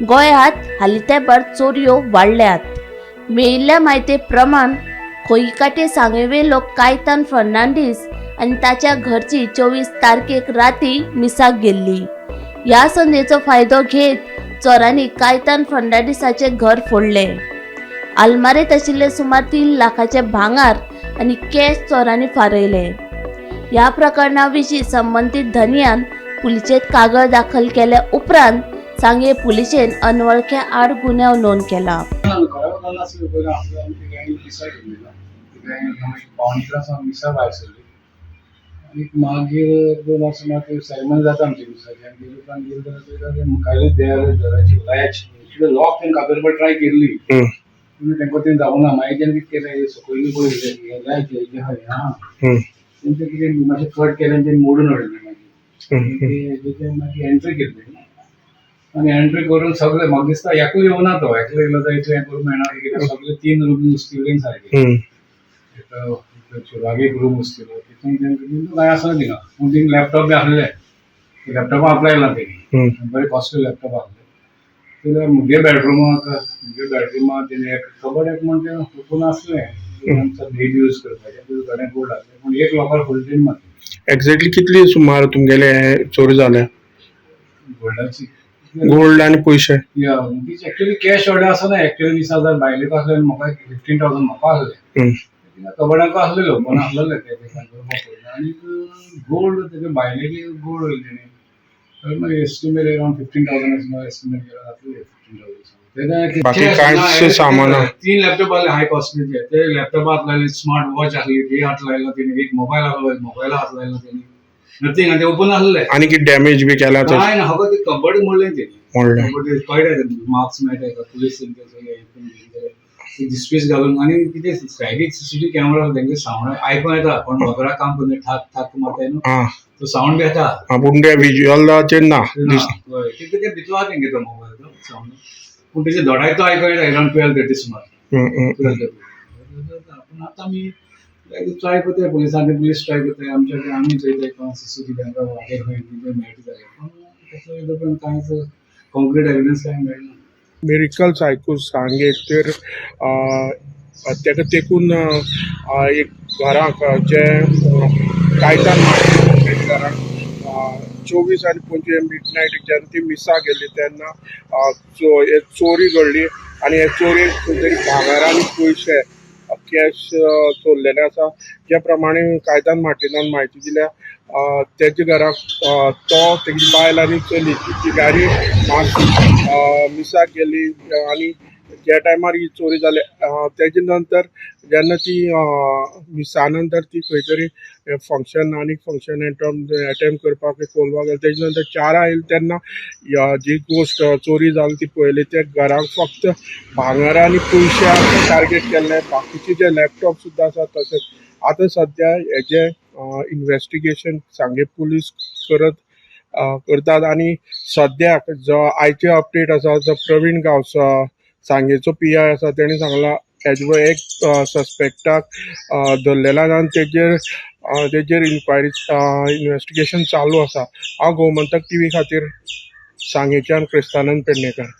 गोंयांत हालीं तेंपार चोरयो वाडल्यात. मेळिल्ल्या म्हायते प्रमाण खोईकाटे सांगेवेलो कायतान फर्नांडीस आनी ताच्या घरची 24 तारखेक राती मिसाक गेल्ली. ह्या संदेचो फायदो घेत चोरांनी कायतान फर्नांडीसाचें घर फोडलें. आलमारेंत आशिल्ले सुमार 3 लाखाचे भांगर आनी कॅश चोरांनी फारयले. ह्या प्रकरणा विशीं संबंदीत धनयान पुलिशेंत कागळ दाखल केल्या उपरांत सांगें पुलिशेन अनवळख्या आड गुन्यांव नोंद केला. घरा नासलें पयलीं आपल्या आमी तिगांय मिसा गेल्ली ना, तिगांय 10:45 सावन मिसा भायर सरली आनी मागीर 2 वर्सां मागीर सेरेमनी जाता आमची मिसाची. आनी तेजे उपरांत गेले जाल्यार ते मुखायले देर घराची लॅच लॉक तेणें कातरपाक ट्राय केल्ली, पूण तेंका तें जावना. मागीर तेणें कितें केलें, सकयल पळयलें लॅच हें आहा, तेंचें कितें मातशें कट केलें आनी तेणें मोडून हाडलें. मागीर तेजें मागीर एंट्री केली आनी एंट्री करून सगळे, म्हाका दिसता एकलो येवना तो, एकलो येयलो जाल्यार इतलें हें करूंक मेळना कित्याक सगळे 3 रूम उस्तिल्ले सारके. चिराग एक रूम उस्तिलो, तितून तेंकां कांय आसना थिंगा, पूण थिंग लॅपटॉप बी आसले, लॅपटॉपा आपलाय येयला तेणी, बरे कॉस्टली लॅपटॉप आसले. जाल्यार म्हगे बेडरुमाक तेणी एक कबड एक म्हण तें ओपन आसलें, आमचो डेली यूज करपाचें, तेजें थोडें गोल्ड आसलें, पूण एक लॉकर फुल तेणी मारलें. एक्झॅक्टली कितली सुमार तुमगेले हे चोरी जाल्या? गोल्डाची. गोल्ड आनी पयशे. या, एक्चुअली कॅश व्हडलें आसना, एक्चुअली 20,000 बायलेक आसले आनी म्हाका 15,000 म्हाका आसले. कबडाक आसलेलो पण आसलेले ते आनी गोल्ड तेजे बायलेक गोल्ड वयले तेणी, तर मागीर एस्टिमेट अरावंड 15,000 एस्टिमेट केला जातले, 15,000. बाकी कांयच सामान ना? 3 लॅपटॉप आसले हाय कॉस्टलीचे, ते लॅपटॉप हात लायले, स्मार्ट वॉच आसली ती हात लायलो तेणी, एक मोबायल आसलो, मोबायल हात लायलो तेणी, नथींग. आनी ते ओपन आसले. आनी कितें डॅमेज बी केल्या तर? कांय ना, फकत ते कबड मोडलें तेणी. मोडलें. कबड कळटा, मार्क्स मेळटा पुलीस डिस्पीस घालून. आनी कितें सायडीक सीसीटीव्ही कॅमेरा, तेंगे सावंड आयकूंक येता, कोण मगरा काम करून ठाक ठाक मारता न्हू, तो सावंड बी येता. आं, पूण ते विज्युअलाचेर ना. हय, ते भितूर आहा तेंगे तो मोबायल तो सावंड, पूण तेजे धडाय तो आयकूंक येता अरावंड 12:30 सुमार. 12:30. पूण आतां आमी ट्राय करताय, पुलिसांनी पुलीस ट्राय करताय, आमच्या आमी चोयताय सीसीटीव्ही कॅमेरा वाटेर खंय कितें मेळटा जाल्यार, पूण तसो पण कांयच कॉन्क्रीट एविडन्स कांय मेळना. मिरिकल सायकूल सांगे तर ताका तेकून एक घराक जे कायतान मार्टिन घराक 24 आनी 25 मिड नायट जेन्ना ती मिसा गेली तेन्ना चोरी घडली आनी हे चोरयेक खंय तरी भांगर आनी पयशे कॅश चोरलेले आसा. ज्या प्रमाणे कायतान मार्टिनान म्हायती दिल्या, तेज्या घराक तो, तेजी बायल आनी चली ती तिगारी मिसाक गेली आनी ज्या टायमार ही चोरी जाली, तेजे नंतर जेन्ना ती मिसा नंतर ती खंय तरी फंक्शन आनी फंक्शन एटेम्प करपाक कोलवा गेली. तेजे नंतर 4 आयली तेन्ना जी गोश्ट चोरी जाली ती पळयली. त्या घराक फक्त भांगर आनी पयशांक टार्गेट केल्ले, बाकीचे जे लॅपटॉप सुद्दां आसा. तशेंच आतां सद्या हेजे इन्वेस्टिगेशन सांगे पुलीस करतात आनी सद्याक जो आयचे अपडेट आसा, जो प्रवीण गांवस सांगेचो पी I आसा, तेणी सांगला हेजे एक सस्पेक्टाक धरलेलो आनी तेजेर इन्क्वायरी इन्वेस्टिगेशन चालू आसा. हांव गोमंतक टीव्ही खातीर सांगेच्यान क्रिस्तानंद पेडणेकर.